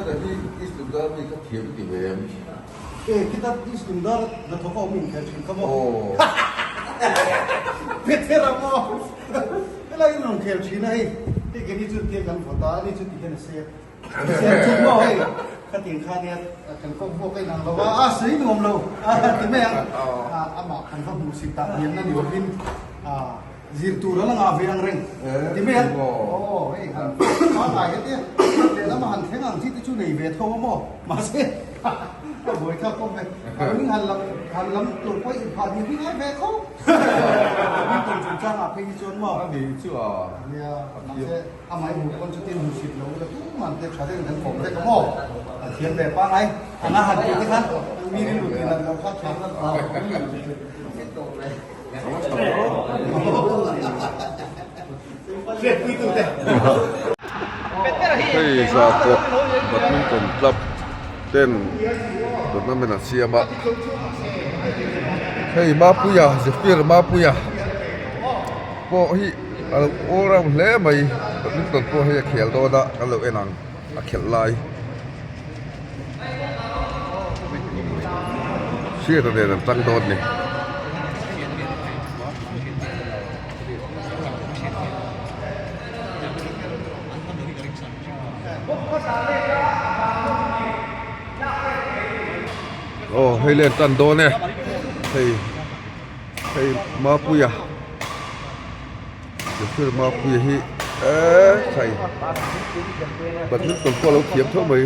Peter-a hi East Lungdar mi kha thiam i ti ve em? E, khita East Lungdar hnathawk a awm inkhel thin kha maw? Peter-a maw? Helai in rawn khel thin a hei, hei keini chu tiang kan vawt a, ani chu tihian a sep. Sep chuk maw hei, khatiang kha nia kan kawk vuak a inang lo a, a sawi nuam lo a ti mai ang. Amah kan va hmuh sit ah hian a ni lovin Zir tur a la ngah ve ang reng ti mai a. Aw hei han pangngai heti a lehlam a han thleng ang chi te chu nei ve tho a maw mahse a buai thlak khawp mai. A hming han lam han lam tur pawh i phah hnih hnih ngai ve khawp. Badminton chungchang ah phei hi chuan maw. A ni chu a. Nia mahse amah i hmuh pawn chutin hmu sit lo ula tumah te tha deuhin kan kawm vek a maw. A thiam ve pangngai anga han tih te khan mi rilru tih nat loh kha tha. Hei Zarkawt Badminton Club ten tournament an siam a, hei Mapuia Zephyr Mapuia pawh hi a lo all round hle mai badminton pawh hei a khel dawn a kan lo en ang a khelh lai. Hriata nen an tang dawn ni. Aw hei le an tan dawn e hei hei Mapuia Zephyr Mapuia hi eee khai badminton pawh a lo thiam tho mai.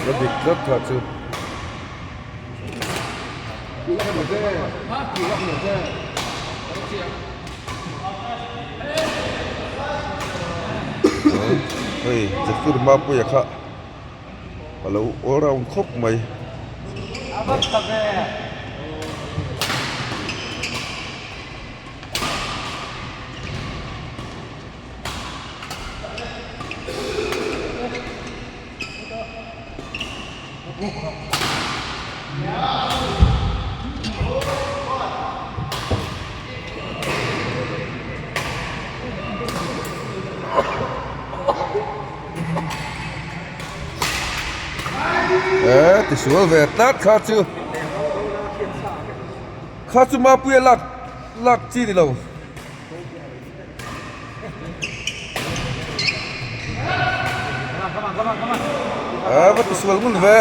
La dik tlat kha chu. Hei Zephyr Mapuia kha a lo all round khawp mai. Eh tisual ve tlat kha chu kha chu Mapuia lak lak chi ni lo. A va tisual ngun ve.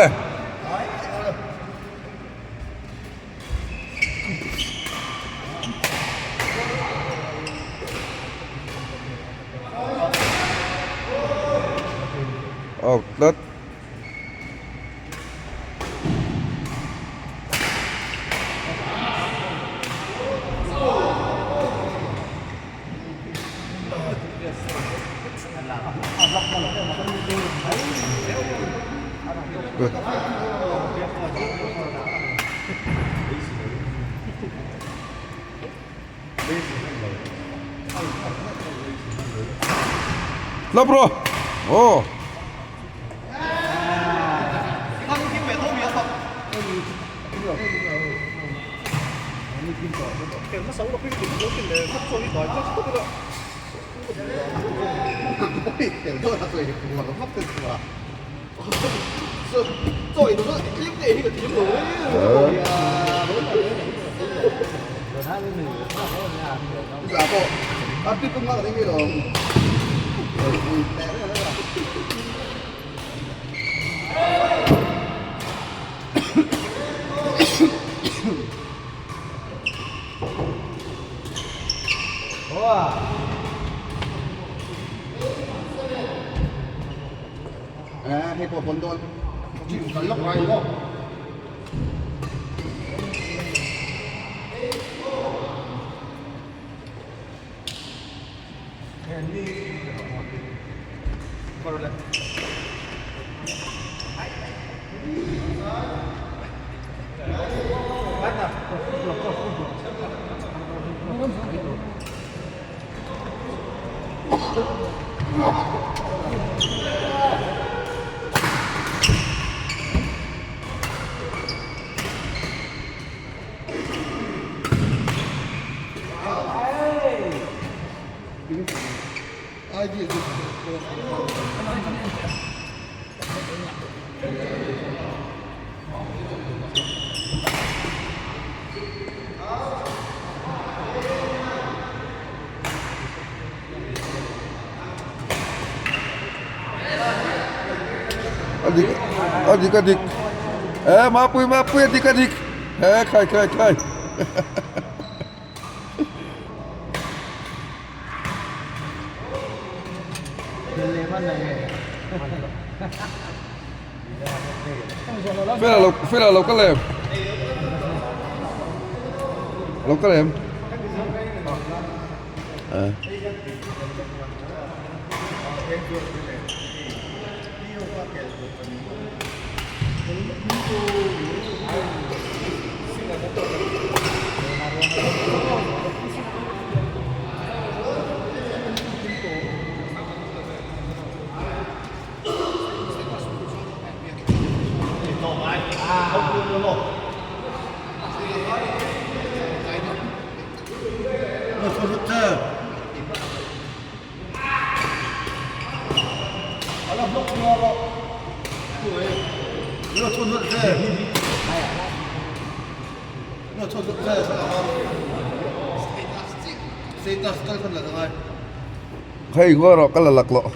Out tlat. Lap rawh aw. A dik a dik a dik e mapui mapui a dik a dik he khai khai khai Fela lo fela lo kal em lo kal em a. Hei ngawi rawh ka la laklawh.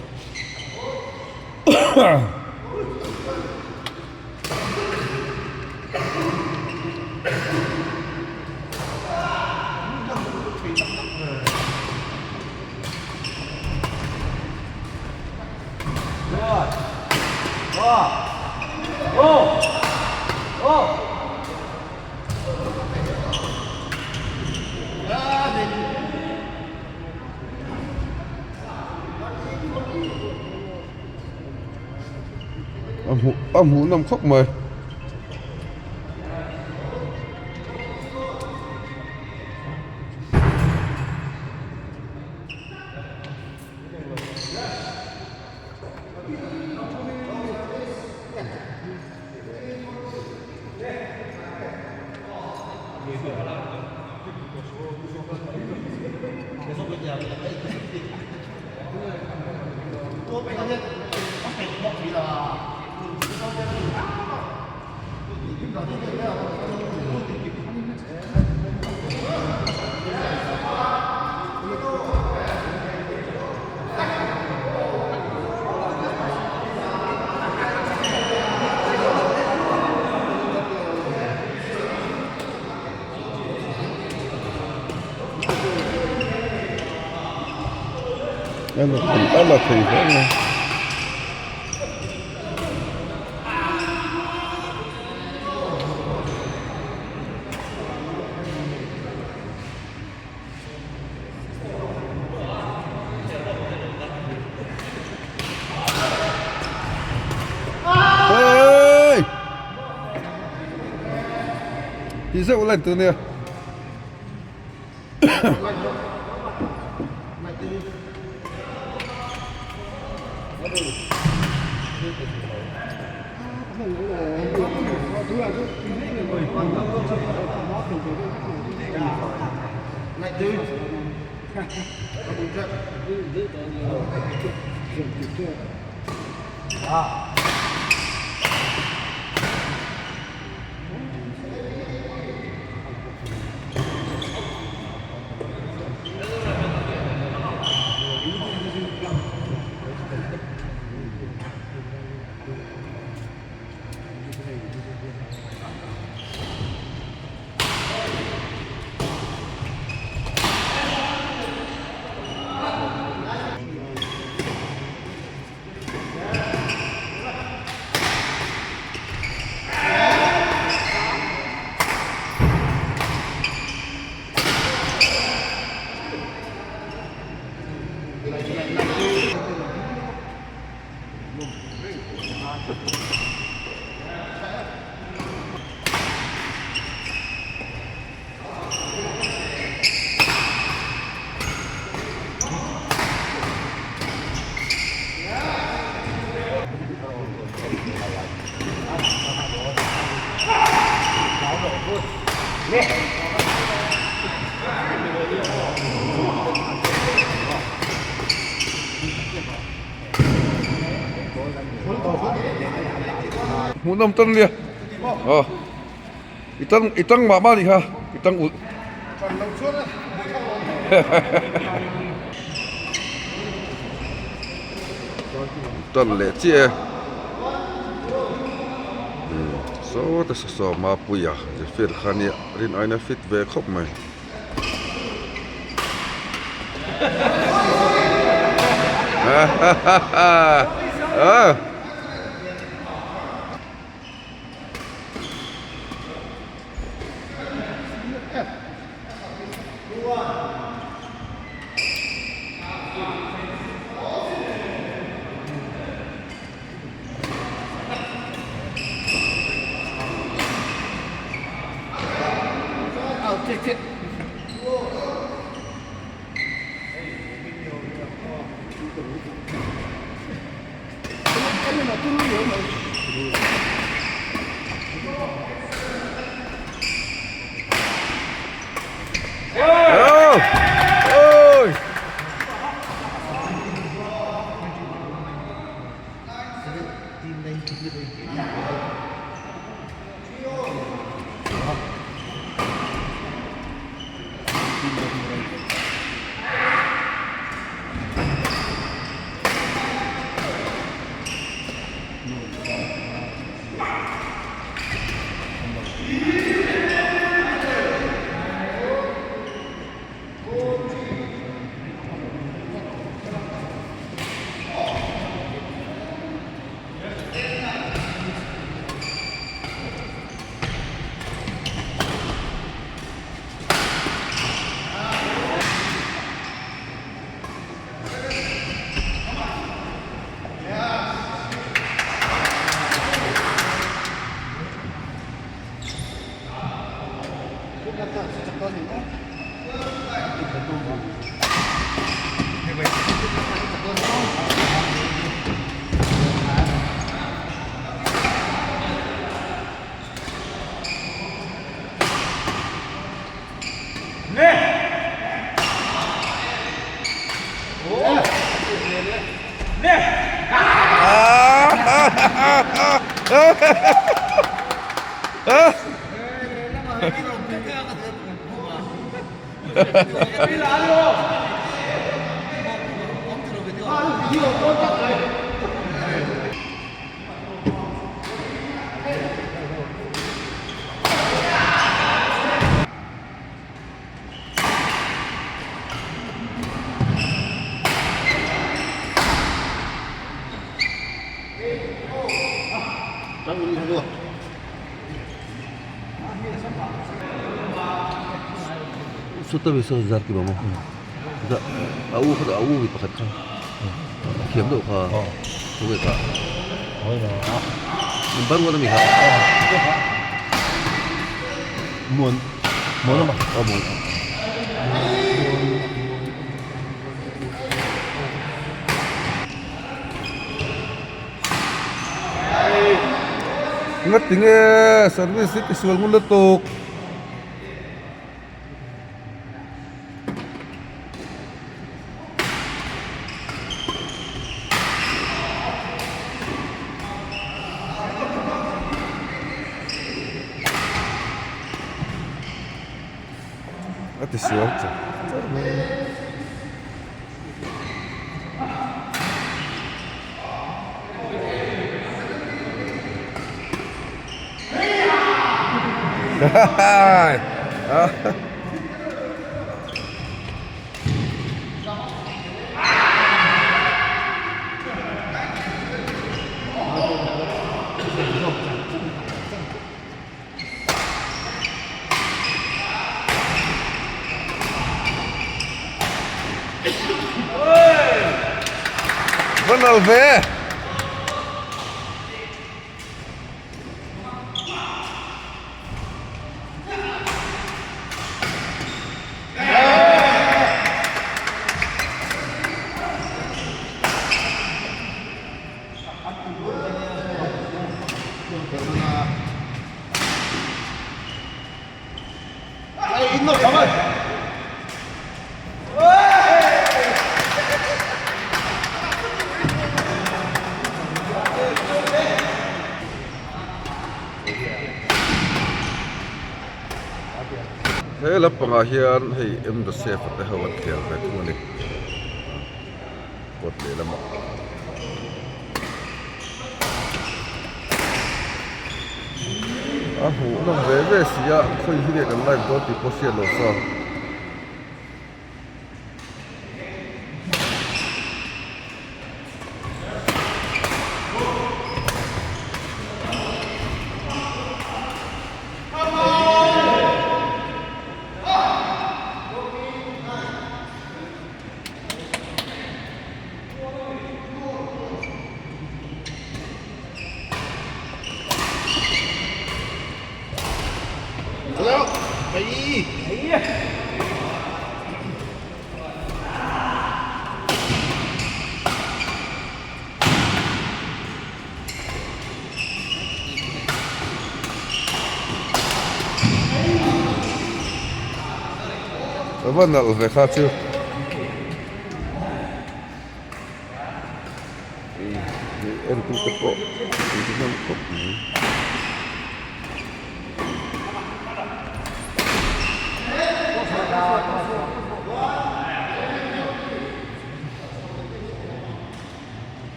A hmuh a hmuh nawm khawp mai. A la thei a la thei hle mai. Hey! Ti zeuh lan tu nia. Hmuhnawm tan nia aw i tang i tang mah mah a nih kha i tang ulh tan leh chiah e. Sawta saw saw Mapuia Zephyr kha nia rin aina fit ve khawp mai. Sawta mi saw zar ki maw a u kha a u mi pakhat kha a thiam deuh kha khawnge kha number one a mi kha muan muan a aw muan. Ngati nge service hi tisual ngun lutuk. A tisual char char mai a. Va nal ve. He lampangah hian hei M Joseph a te ho an khel ve thung a ni kawt lehlamah. A hmuh nawm ve ve si a, khawi hi nge kan live dawn tih pawh hriat loh sa. A va nalh ve kha chu. Entu te pawh an ti hlawm khawp mai.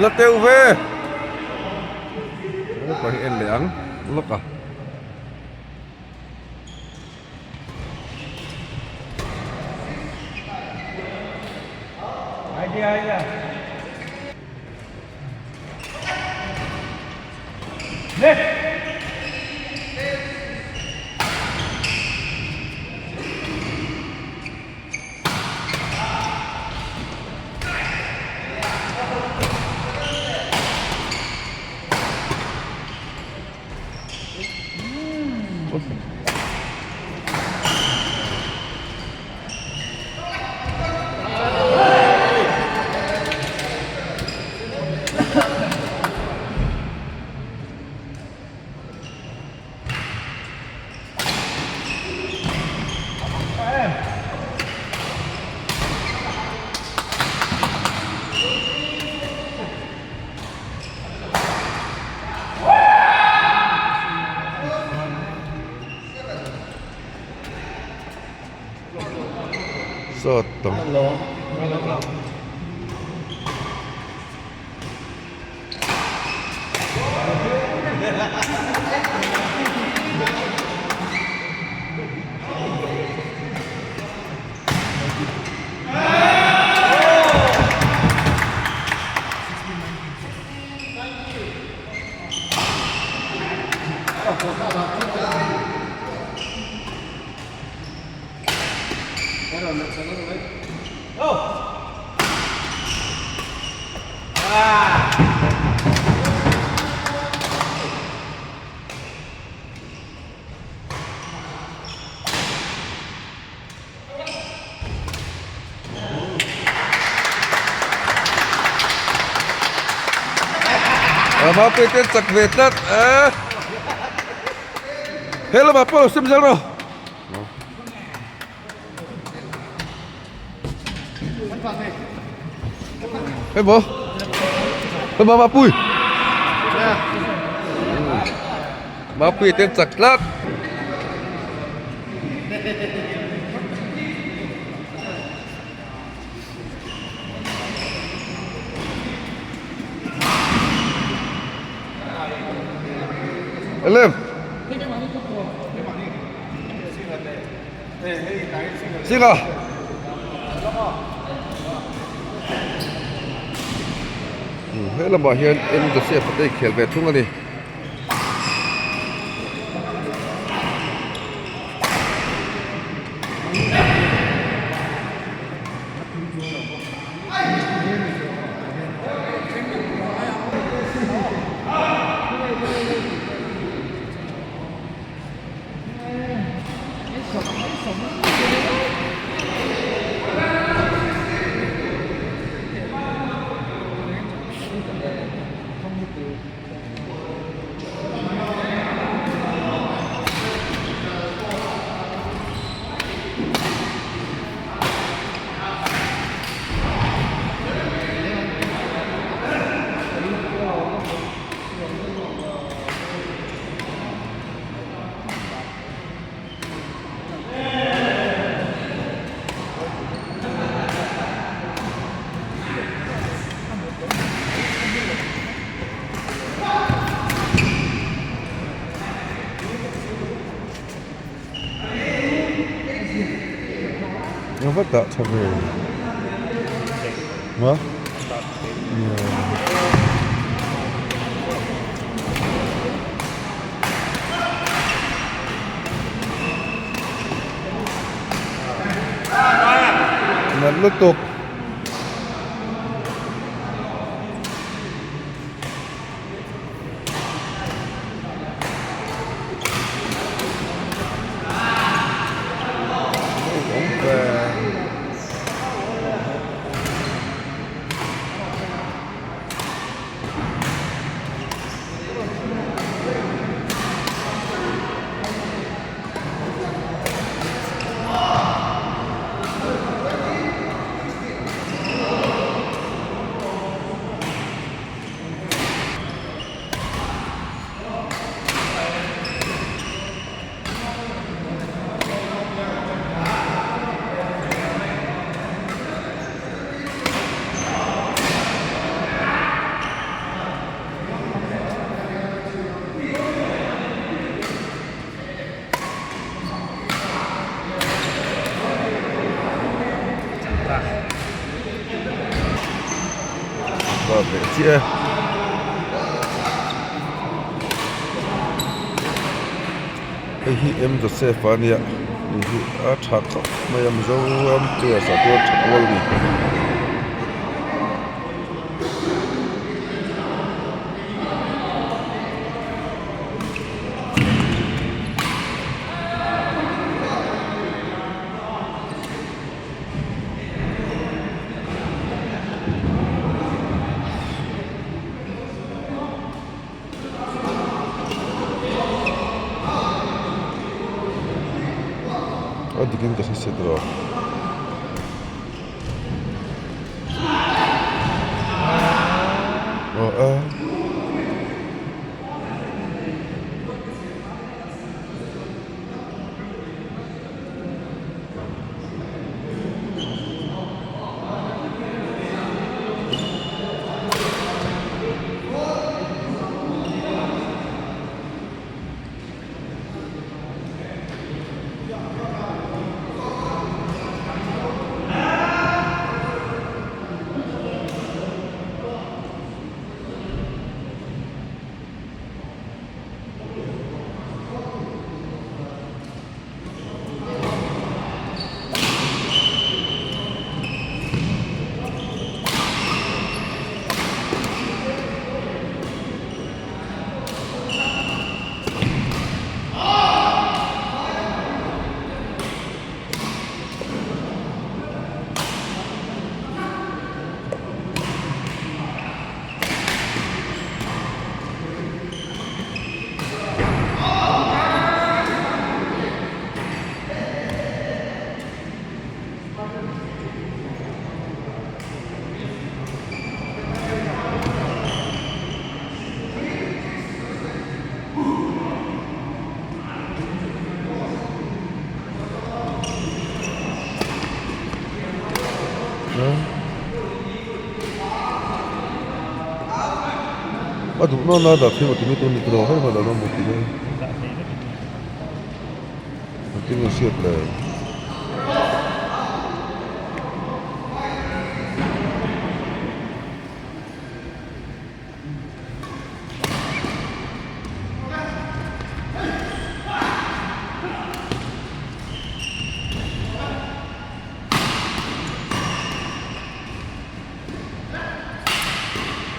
La teuh ve Naupang hi en leh ang lawk a. Sawtawng. Mapui te chak ve tlat a he lamah pawh lo sem zel rawh. Hei maw hei maw Mapui Mapui te chak tlat. Lem. Singa. He lamah hian M Joseph a te inkhel ve thung a ni. A va dah tha ve a nalh lutuk. Start leh chiah e. Hei hi M Joseph a nia hei hi a tha khawp mai a Mizoram players ah pawh a tha kual a ni. A dikin ka hre si tawh lo. Aw a. A duh nawn a dah phei timi tur ni tawh hei hmanh an awm ti mai engtin nge hriat le.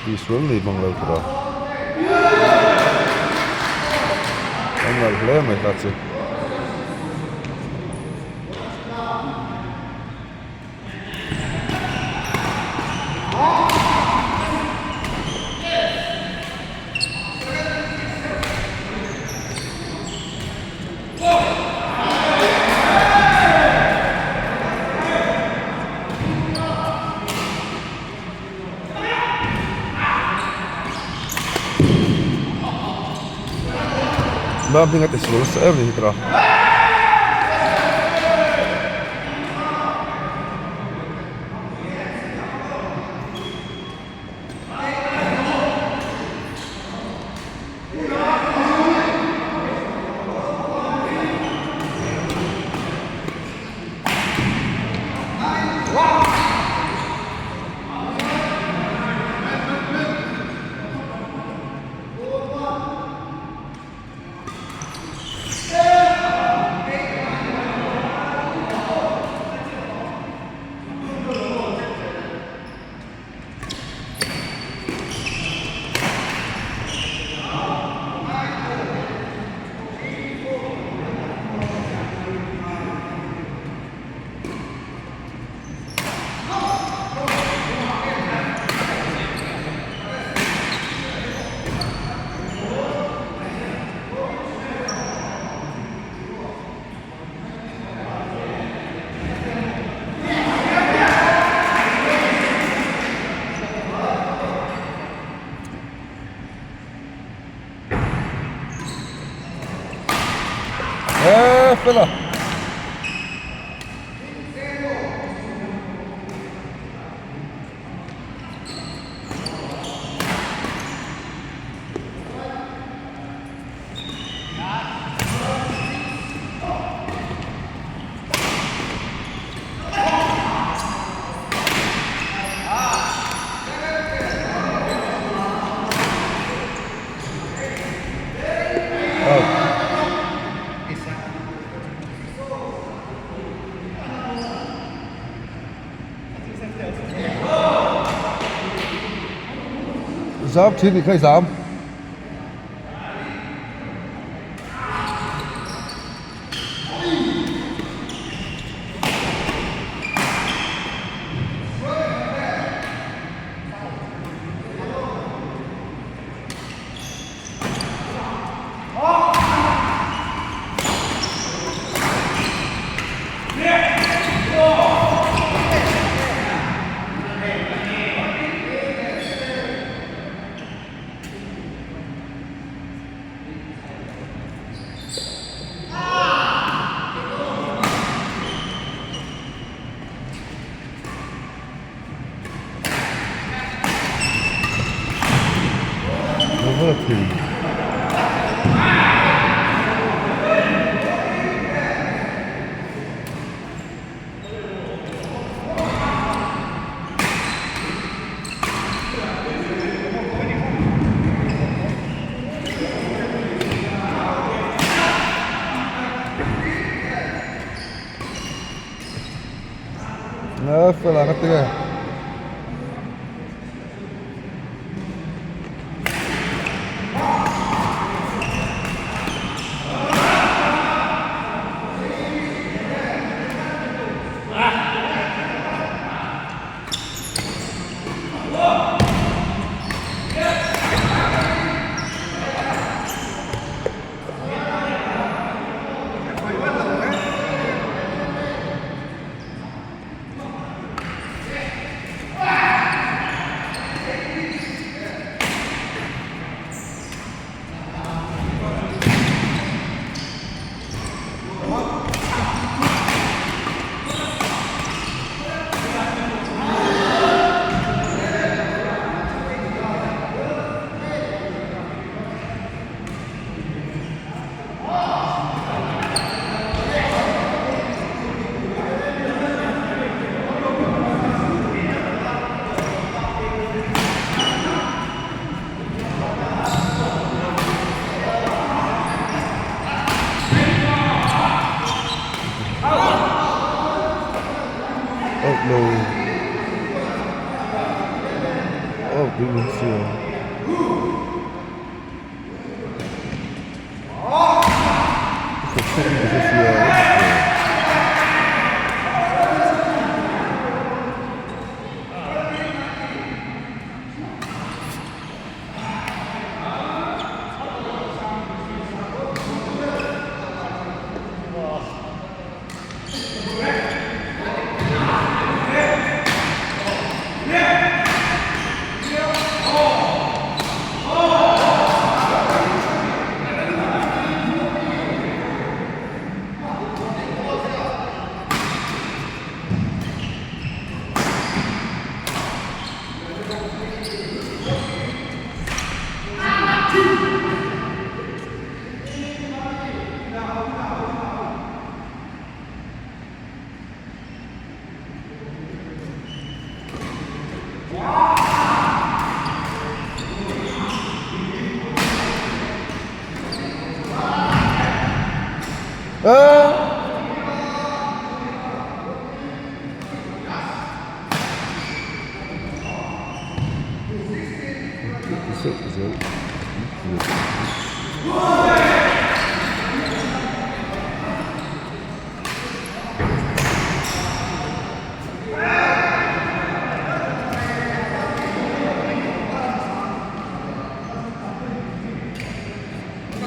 Tihsual nei bang lo tura a nalh hle mai ta chu. Mam hming a ti sual nasa em a ni hi tawh a. Eee fela. Zam thin ni kha i zam. Fela ka ti e. lo aw pui mai sia.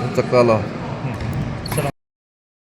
An chak ta lo.